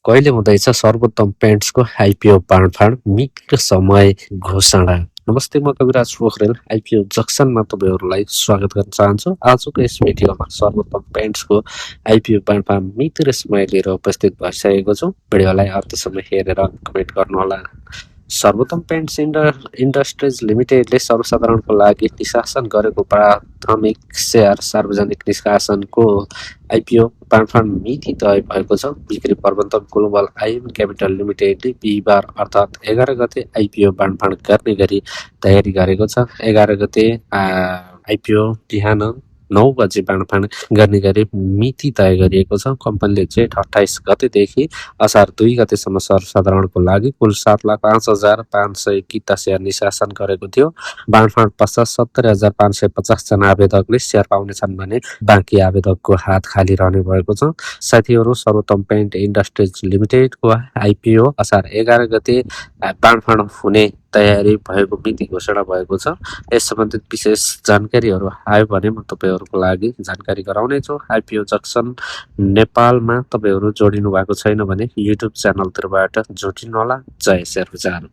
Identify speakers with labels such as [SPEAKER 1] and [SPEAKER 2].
[SPEAKER 1] कहिले हुँदैछ सर्वोत्तम पेन्ट्सको आइपिओ बाँडफाँड मितिको समय घोषणा। नमस्ते, म कविराज पोखरेल आइपिओ जक्सनमा तपाईँहरूलाई स्वागत गर्न चाहन्छु। आजको यस भिडियोमा सर्वोत्तम पेन्ट्सको आइपिओ बाँडफाँड मिति र समय लिएर उपस्थित भइसकेको छु। भिडियोलाई अन्त्यसम्म हेरेर कमेन्ट गर्नुहोला। सर्वोत्तम पेन्ट्स इन्डस्ट्रिज लिमिटेडले सर्वसाधारणको लागि निष्कासन गरेको प्राथमिक सेयर सार्वजनिक निष्कासनको आइपिओ बाँडफाँड मिति तय भएको छ। बिक्री प्रबन्धक ग्लोबल आइएम क्यापिटल लिमिटेडले बिहिबार अर्थात् 11 गते आइपिओ बाँडफाँड गर्ने गरी तयारी गरेको छ। 11 गते आइपिओ बिहान 9 बजे बाँडफाँड गर्ने गरी मिति तय गरिएको छ। कम्पनीले जेठ 28 गतेदेखि असार 2 गतेसम्म सर्वसाधारणको लागि कुल 7,05,500 किता सेयर निष्कासन गरेको थियो। बाँडफाँड पश्चात 70,550 जना आवेदकले सेयर पाउनेछन् भने बाँकी आवेदकको हात खाली रहने भएको छ। साथीहरू, सर्वोत्तम पेन्ट इन्डस्ट्रिज लिमिटेडको आइपिओ असार 11 गते बाँडफाँड हुने तयारी भएको मिति घोषणा भएको छ। यस सम्बन्धित विशेष जानकारीहरू आयो भने म तपाईँहरूको लागि जानकारी गराउनेछु। आइपिओ जक्सन नेपालमा तपाईँहरू जोडिनु भएको छैन भने युट्युब च्यानलतिरबाट जोडिनुहोला। जय शेयर बजार।